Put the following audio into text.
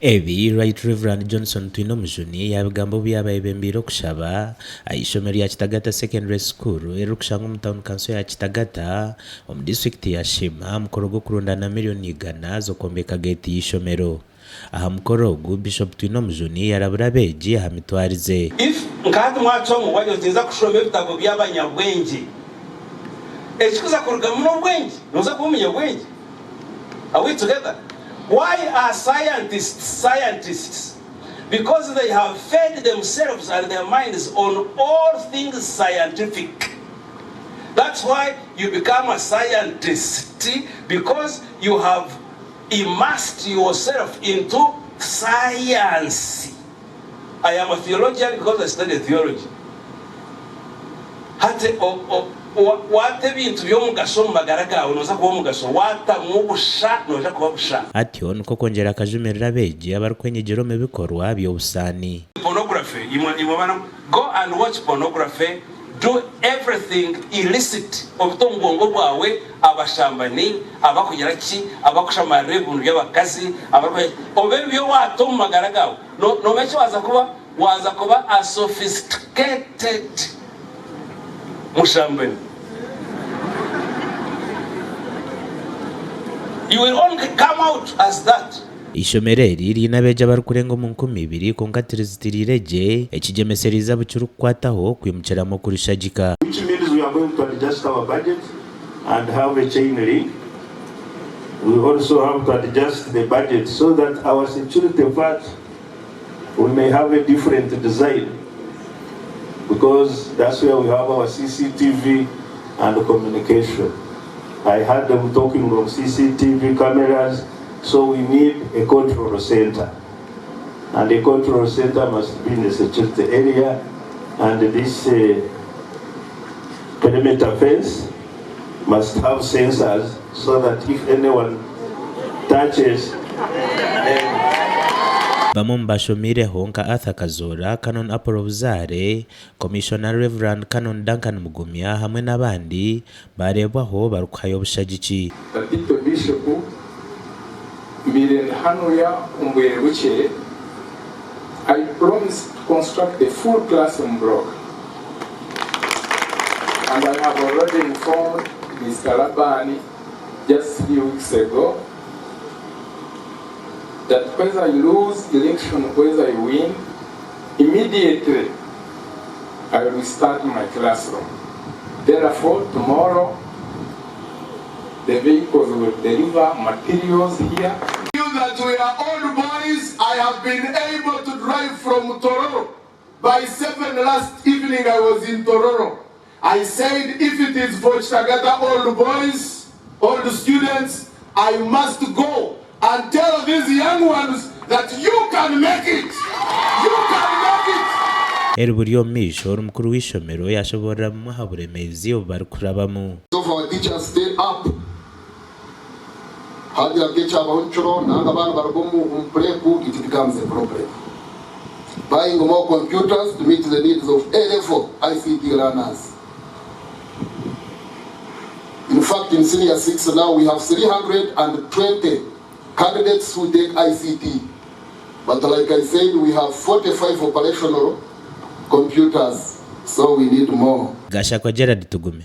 Ebi Right Rev. Johnson Twinomujuni yaabigamba obu yaaba ayebembeire okushaba aha ishomero rya Kitagata Secondary School eririkushangwa omu tauni kanso ya Kitagata omu disiturikiti ya Sheema aha mukoro gw'okurundaana miriyoni igana z'okwombeka geeti y'eishomero. Aha mukoro ogu, Bishop Twinomujuni yarabura abeegi aha mitwarize. If nka hati mwacwamu wagira oti ninza kushoma ebitabo by'abanyabwengye, ekikuza kurugamu n'obwengye, noza kuba omunyabwengye. Are we together? Why are scientists scientists? Because they have fed themselves and their minds on all things scientific. That's why you become a scientist because you have immersed yourself into science. I am a theologian because I studied theology. Hati waata ebintu by'omugasho omu magara gaawe nooza kuba omugasho, waatamu busha noija kuba busha. Atyo nikwo kwongyera akajumirira abeegi abarikwenyigira omu bikorwa by'obusaani. Pornography, imwe abaana mwe, go and watch pornography, do everything illicit, obite omu bwongo bwawe, abashambani, abakugira ki, abakushamarira ebibunu by'abakazi, abarikugira ki, obe ebyo waata omu magara gaawe, noomanya eki waaza kuba? Waaza kuba a sophisticated mushambani. You will only come out as that. Eishomero eri riine abeegi abarikurenga omu 2000 kwonka tirizitiriire gye ekigyemesereize abu kirikukwataho kwimukiramu okurishagika. Which means we are going to adjust our budget and have a chain link. We also have to adjust the budget so that our security part we may have a different design because that's where we have our CCTV and communication. I heard them talking of CCTV cameras, so we need a control center. And the control center must be in the security area and this uh, perimeter fence must have sensors so that if anyone touches then Bamwe omu bashomiireho nka Arthur Kazoora, Canon Apollo Buzaare, Commissioner Rev. Canon Duncan Mugumya hamwe n'abandi baareebwaho barikuhayo obushagiki. Tataitwe Bishop, mbaire ndi hanuya omu bwire bukye, I promised to construct a full classroom block and I have already informed Mister Laban just few weeks ago that whether I lose election whether I win, immediately I will start my classroom. Therefore, tomorrow the vehicles will deliver materials here. You that we are old boys, I have been able to drive from Tororo. By 7 last evening I was in Tororo. I said if it is for Kitagata old boys, old students, I must go and tell these young ones that you can make it! You can make it! Eri buri omu maisho, ori mukuru w'eishomero yaashoboorora bumwe aha buremeezi obu barikurabamu. Of our teachers stay up Hagira nk'ekyabaho nkiro nanga abaana baruga omu purepu it becomes a problem. Buying more computers to meet the needs of A level ICT learners. In fact in senior 6 now we have 320 candidates who take ICT but like I said we have 45 operational computers so we need more. Gashakwa Gerald Tugume.